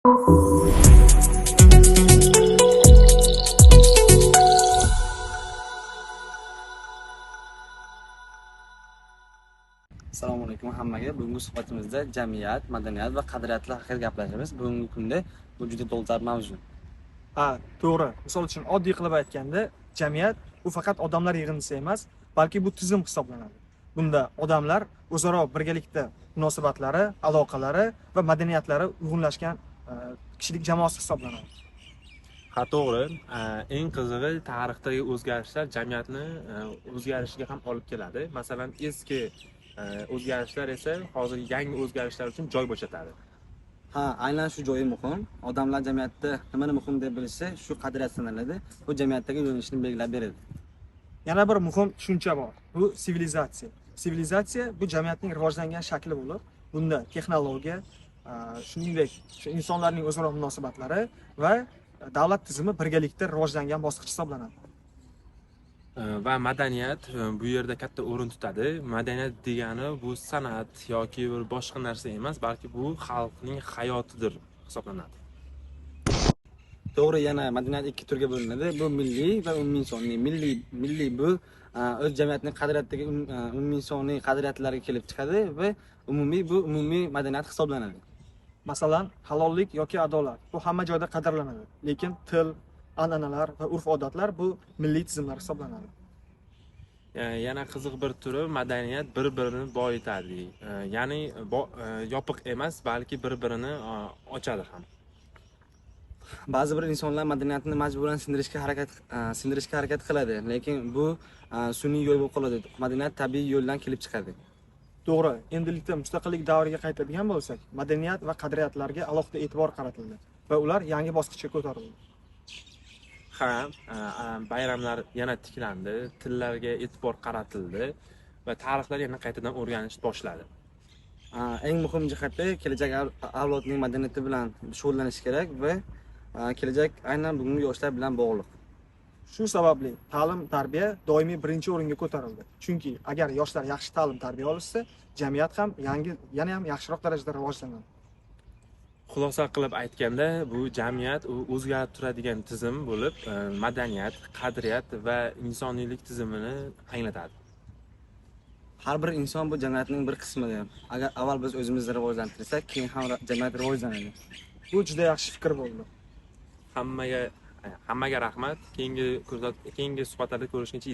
Assalomu alaykum hammaga. Bugungi suhbatimizda jamiyat, madaniyat va qadriyatlar haqida gaplashamiz. Bugungi kunda bu juda dolzarb mavzu. Ha, to'g'ri. Misol uchun, oddiy qilib aytganda, jamiyat bu faqat odamlar yig'indisi emas, balki bu tizim hisoblanadi. Bunda odamlar o'zaro birgalikda munosabatlari, aloqalari va madaniyatlari uyg'unlashgan kishilik jamoasi hisoblanadi. Ha, to'g'ri. Eng qizig'i, tarixdagi o'zgarishlar jamiyatni o'zgarishiga ham olib keladi. Masalan, eski o'zgarishlar esa hozir yangi o'zgarishlar uchun joy bo'shatadi. Ha, aynan shu joyi muhim. Odamlar jamiyatda nimani muhim deb bilishsa, shu qadriyat sanaladi. Bu jamiyatdagi yo'nalishni belgilab beradi. Yana bir muhim tushuncha bor. Bu sivilizatsiya. Sivilizatsiya bu jamiyatning rivojlangan shakli bo'lib, bunda texnologiya, shuningdek, shu insonlarning o'zaro munosabatlari va davlat tizimi birgalikda rivojlangan bosqich hisoblanadi. Va madaniyat bu yerda katta o'rin tutadi. Madaniyat degani bu san'at yoki bir boshqa narsa emas, balki bu xalqning hayotidir hisoblanadi. To'g'ri, yana madaniyat ikki turga bo'linadi. Bu milliy va umuminsoniy. Milliy bu o'z jamiyatning qadriyatdagi umuminsoniy qadriyatlarga kelib chiqadi va umumiy bu umumiy madaniyat hisoblanadi. Masalan, halollik yoki adolat bu hamma joyda qadrlanadi, lekin til, an'analar va urf-odatlar bu milliy tizimlar hisoblanadi. Yana qiziq bir turi, madaniyat bir birini boyitadi. Ya'ni yopiq emas, balki bir birini ochadi ham. Ba'zi bir insonlar madaniyatni majburan sindirishga harakat qiladi, lekin bu sun'iy yo'l bo'lib qoladi. Madaniyat tabiiy yo'ldan kelib chiqadi. To'g'ri, endilikda mustaqillik davriga qaytadigan bo'lsak, madaniyat va qadriyatlarga alohida e'tibor qaratildi va ular yangi bosqichga ko'tarildi. Ha, bayramlar yana tiklandi, tillarga e'tibor qaratildi va tarixlar yana qaytadan o'rganish boshladi. Eng muhim jihati, kelajak avlodning madaniyati bilan shug'ullanish kerak va kelajak aynan bugungi yoshlar bilan bog'liq. Shu sababli ta'lim tarbiya doimiy birinchi o'ringa ko'tarildi. Chunki agar yoshlar yaxshi ta'lim tarbiya olishsa, jamiyat ham yangi, yana ham yaxshiroq darajada rivojlanadi. Xulosa qilib aytganda, bu jamiyat u o'zgarib turadigan tizim bo'lib, madaniyat, qadriyat va insoniylik tizimini anglatadi. Har bir inson bu jamiyatning bir qismidir. Agar avval biz o'zimizni rivojlantirsak, keyin ham jamiyat rivojlanadi. Bu juda yaxshi fikr bo'ldi. Hammaga rahmat. Keyingi suhbatlarda ko'rishguncha.